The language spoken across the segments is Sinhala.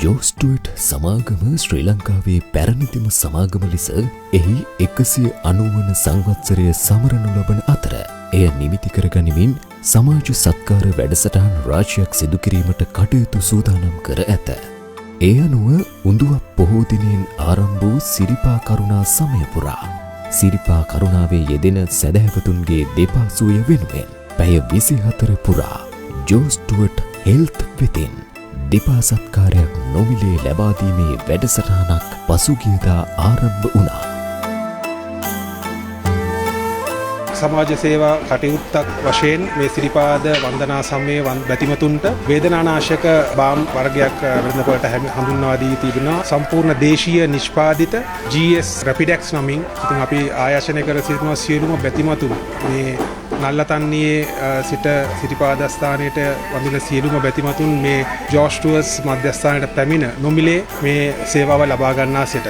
ජෝස්ටුවට් සමාගම ශ්‍රී ලංකාවේ පැරණිතම සමාගම ලෙස එහි 190 වන සංවත්සරය සමරනු ලබන අතර, එය නිමිති කරගනිමින් සමාජ සත්කාර වැඩසටහන් රාශියක් සිදු කිරීමට කටයුතු සූදානම් කර ඇත. ඒ අනුව උඳුවක් පොහෝ දිනයෙන් ආරම්භ වූ සිරිපා කරුණා සමය පුරා සිරිපා කරුණාවේ යෙදෙන සැදැහැවතුන්ගේ දෙපා සුවය වෙනුවෙන් පැය 24 පුරා ජෝස්ටුවට් හෙල්ත් වෙතින් දෙපා සත්කාරයක් නොමිලේ ලබා දීමේ වැඩසටහනක් පසුගියදා ආරම්භ වුණා. සමාජ සේවා කටයුත්තක් වශයෙන් මේ සිරිපාද වන්දනා සමයේ බැතිමතුන්ට වේදනානාශක බාම් වර්ගයක් වෙළඳපොළට හඳුන්වා දී තිබෙනවා. සම්පූර්ණ දේශීය නිෂ්පාදිත GS Rapidex නමින්. ඉතින් අපි ආයාචනය කර සිටිනවා සියලුම බැතිමතුන් මේ නල්ලතන්නියේ සිට සිරිපාදස්ථානයට වඳින සියලුම බැතිමතුන් මේ ජෝෂ් ටුවර්ස් මධ්‍යස්ථානයට පැමිණ නොමිලේ මේ සේවාව ලබා ගන්නා සිට.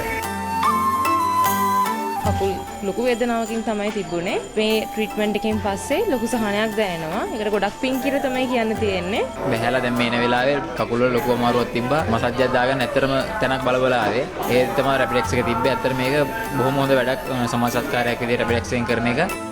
කකුල් ලොකු වේදනාවකින් තමයි තිබුණේ. මේ ට්‍රීට්මන්ට් එකෙන් පස්සේ ලොකු සහනයක් දැනෙනවා. ඒකට ගොඩක් පිං කියලා තමයි කියන්න තියෙන්නේ. බැහැලා දැන් මේ එන වෙලාවේ කකුල් වල ලොකු අමාරුවක් තිබ්බා. මසාජ් එකක් දාගන්න ඇත්තටම තැනක් බල බල ආවේ. ඒ තමයි රැපිඩෙක්ස් එක තිබ්බේ. ඇත්තට මේක බොහොම හොඳ වැඩක්, සමාජ සත්කාරයක් විදිහට රැපිඩෙක්ස් එකෙන් කරන එක.